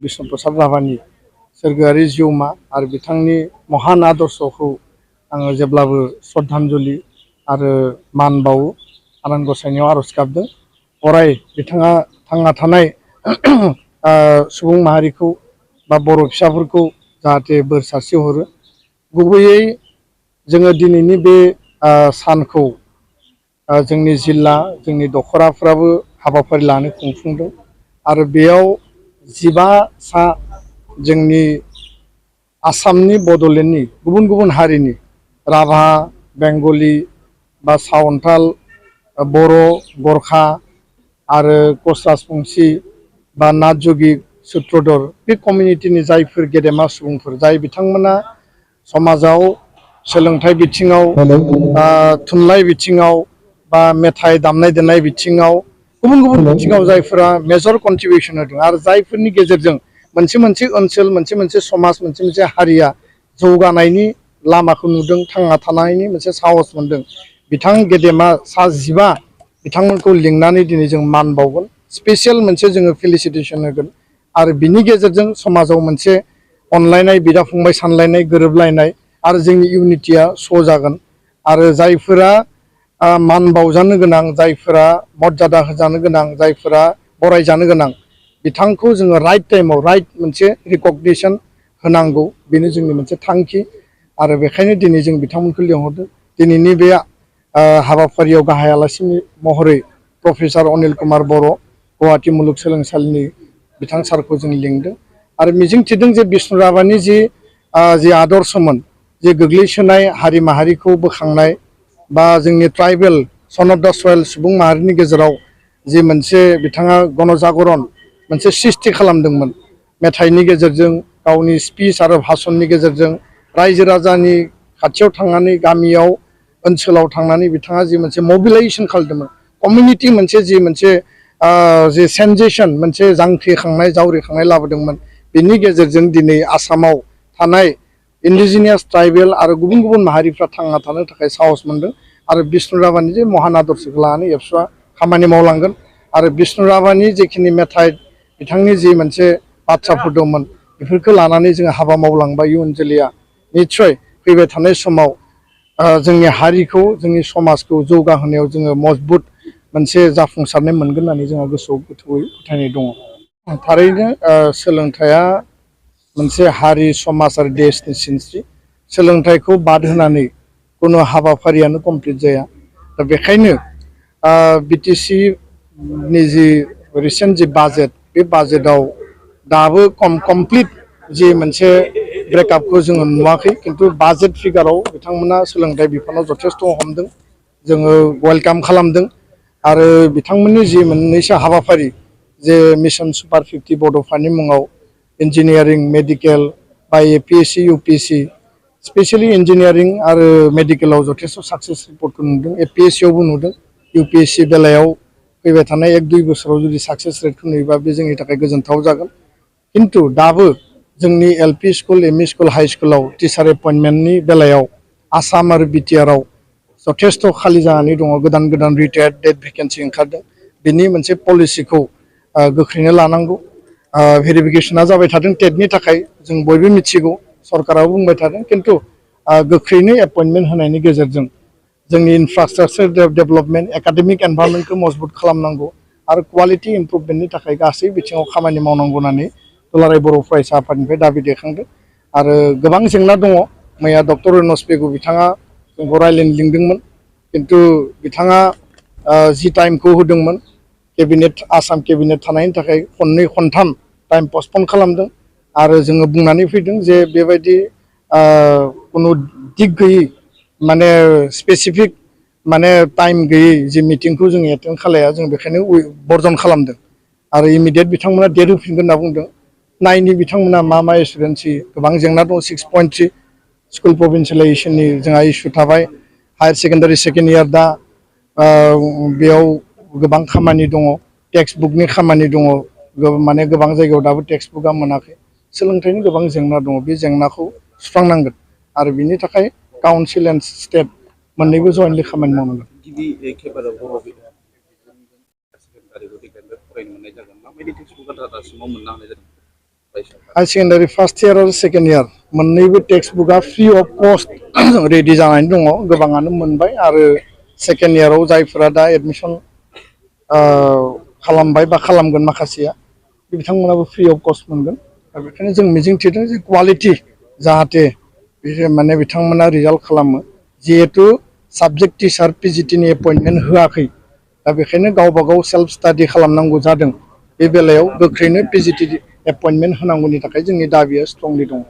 विष्णु प्रसाद राभानि सोरगोआरि जिउमा आरो बिथांनि महान आदर्शखौ आङो जेब्लाबो श्रद्धांजलि आरो मान बावो आनान गसाइनियाव आरज गाबदों अराय बिथाङा थांना थानाय सुबुं माहारिखौ बा बर' फिसाफोरखौ जाहाथे बोर सारस्रिहरो गुबैयै जोङो दिनैनि बे सानखौ जोंनि जिल्ला जोंनि दखराफ्राबो हाबाफारि लानो खुंफुंदों आरो बेयाव 15 सा जोंनि आसामनि बड'लेण्डनि गुबुन गुबुन हारिनि राभा बेंगलि बा सावन्ताल बर' गरखा आरो कच राजबंसि बा नाथजोगी सुत्रधर बे कमिउनिटिनि जायफोर गेदेमा सुबुंफोर जाय बिथांमोना समाजाव सोलोंथाइ बिथिङाव थुनलाइ बिथिङाव बा मेथाइ दामनाय देनाय बिथिङाव गुबुन गुबुन बिथिङाव जायफोरा मेजर कन्ट्रिबिउसन होदों आरो जायफोरनि गेजेरजों मोनसे मोनसे ओनसोल मोनसे मोनसे समाज मोनसे मोनसे हारिया जौगानायनि लामाखौ नुदों थांना थानायनि मोनसे साहस मोनदों बिथां गेदेमा सा 15 बिथांमोनखौ लिंनानै दिनै जों मान बावगोन स्पेशल मोनसे जोङो फेलिसिटेसन होगोन आरो बिनि गेजेरजों समाजाव मोनसे अनलायनाय बिदा फंबाय सानलायनाय गोरोबलायनाय आरो जोंनि इउनिटिया श' जागोन आरो जायफोरा मान बावजानो गोनां जायफोरा मर्यादा होजानो गोनां जायफोरा बरायजानो गोनां बिथांखौ जोङो राइट टाइमाव राइट मोनसे रिकगनिसन होनांगौ बेनो जोंनि मोनसे थांखि आरो बेखायनो दिनै जों बिथांमोनखौ लिंहरदों दिनैनि बे हाबाफारियाव गाहाय आलासि महरै प्रफेसर अनिल कुमार बर' गुवाहाटी मुलुगसोलोंसालिनि बिथां सारखौ जों लिंदों आरो मिजिंथिदों जे विष्णु राभानि जि आदर्शमोन जे गोग्लैसोनाय हारि माहारिखौ बोखांनाय बा जोंनि ट्राइबेल सन अफ दा सयल सुबुं माहारिनि गेजेराव जि मोनसे बिथाङा गणजागरण मोनसे सृष्टि खालामदोंमोन मेथाइनि गेजेरजों गावनि स्पिच आरो भाषणनि गेजेरजों रायजो राजानि खाथियाव थांनानै गामियाव ओनसोलाव थांनानै बिथाङा जि मोनसे मबिलाइजेसन खालामदोंमोन कमिउनिटि मोनसे जे सेन्सेसन मोनसे जांख्रिखांनाय जावरिखांनाय लाबोदोंमोन बेनि गेजेरजों दिनै आसामाव थानाय इन्डिजिनियास ट्राइबेल आरो गुबुन गुबुन माहारिफ्रा थांना थानो थाखाय साहस मोनदों आरो विष्णु राभानि जे महान आदर्शखौ लानानै एबसुआ खामानि मावलांगोन आरो विष्णु राभानि जेखिनि मेथाइ बिथांनि जि मोनसे बाथ्राफोर दंमोन बेफोरखौ लानानै जोङो हाबा मावलांबा इयुन जोलैया निस्सय फैबाय थानाय समाव जोंनि हारिखौ जोंनि समाजखौ जौगाहोनायाव जोङो मजबुत मोनसे जाफुंसारनाय मोनगोन होननानै जोंहा गोसोआव गोथौयै फोथायनाय दङ थारैनो सोलोंथाइया मोनसे हारि समाज आरो देशनि सिनस्रि सोलोंथाइखौ बाद होनानै कुनु हाबाफारियानो कमप्लिट जाया दा बेखायनो बिटिसि नि जि रिसेन्ट जि बाजेट बे बाजेटआव दाबो कमप्लिट जि मोनसे ब्रेकआपखौ जोङो नुवाखै किन्तु बाजेट फिगाराव बिथांमोना सोलोंथाइ बिफानाव जथेस्थ' हमदों जोङो वेलकाम खालामदों आरो बिथांमोननि जि मोननैसो हाबाफारि जे मिशन सुपार 50 बड'फानि मुङाव इन्जिनियारिं मेडिकेल बा एपिएससि इउपिएससि स्पेशली इन्जिनियारिं आरो मेडिकेलाव जथेस्थ' साक्सेस रिपर्टखौ नुदों एपिएससियावबो नुदों इउपिएससि बेलायाव फैबाय थानाय 1-2 बोसोराव जुदि साक्सेस रेटखौ नुयोबा बे जोंनि थाखाय गोजोनथाव जागोन किन्तु दाबो जोंनि LP school ME school high स्कुलाव टिचार एपइन्टमेन्टनि बेलायाव आसाम आरो बिटिआरआव जथेस्थ' खालि जानानै दङ गोदान गोदान रिटायार्ड डेट भेकेन्सि ओंखारदों बिनि मोनसे पलिसिखौ गोख्रैनो लानांगौ भेरिफिकेसना जाबाय थादों टेटनि थाखाय जों बयबो मिथिगौ सरकाराबो बुंबाय थादों किन्तु गोख्रैनो एपइन्टमेन्ट होनायनि गेजेरजों जोंनि इनफ्रास्ट्राक्चार डेभेलपमेन्ट एकाडेमिक एनभायरनमेन्टखौ मजबुत खालामनांगौ आरो क्वालिटि इमप्रुभमेन्टनि थाखाय गासै बिथिङाव खामानि मावनांगौ होननानै दुलाराय बर' फरायसा आफादनिफ्राय दाबि दैखांदों आरो गोबां जेंना दङ मैया डक्टर रनज पेगु बिथाङा जोंखौ रायज्लायनो लिंदोंमोन किन्तु बिथाङा जि टाइमखौ होदोंमोन केबिनेट आसाम केबिनेट थानायनि थाखाय खननै खनथाम टाइम पस्टपन खालामदों आरो जोङो बुंनानै फैदों जे बेबायदि कुनु दिग गैयै माने स्पेसिफिक माने टाइम गैयै जि मिटिंखौ जों एटेन्ड खालाया जों बेखायनो बर्जन खालामदों आरो इमिडियेट बिथांमोना डेट होफिनगोन होनना बुंदों नायनि बिथांमोना मा एसुरेन्स होयो गोबां जेंना दं 6.3 स्कुल प्रभिन्सियेलाइजेसननि जोंहा इस्यु थाबाय हायार सेकेन्डारि सेकेन्ड इयार दा बेयाव गोबां खामानि दङ टेक्स्ट बुकनि खामानि दङ माने गोबां जायगायाव दाबो टेक्स्ट बुकआ मोनाखै सोलोंथाइनि गोबां जेंना दङ बे जेंनाखौ सुस्रांनांगोन आरो बिनि थाखाय काउन्सिल एन्ड स्टेट मोननैबो जयेन्टलि खामानि मावनांगोन गिबि खेबाराव फरायनो मोननाय जागोन माबायदि टेक्स्ट बुकआ दासिमाव मोननो हानाय जादों हाई सेकेन्डारि फार्स्ट इयार आरो सेकेन्ड इयार मोननैबो टेक्स्ट बुकआ फ्रि अफ कस्ट रेडि जानानै दङ गोबाङानो मोनबाय आरो सेकेन्ड इयाराव जायफोरा दा एडमिसन खालामबाय बा खालामगोन माखासेया बिथांमोनाबो फ्रि अफ कस्ट मोनगोन दा बेखायनो जों मिजिंथिदों जे क्वालिटि जाहाथे माने बिथांमोना रिजाल्ट खालामो जिहेतु साबजेक्ट टिचार पिजिटिनि एपइन्टमेन्ट होआखै दा बेखायनो गावबा गाव सेल्फ स्टाडि खालामनांगौ जादों बे बेलायाव गोख्रैनो पिजिटि एपइन्टमेन्ट होनांगौनि थाखाय जोंनि दाबिया स्ट्रंलि दं।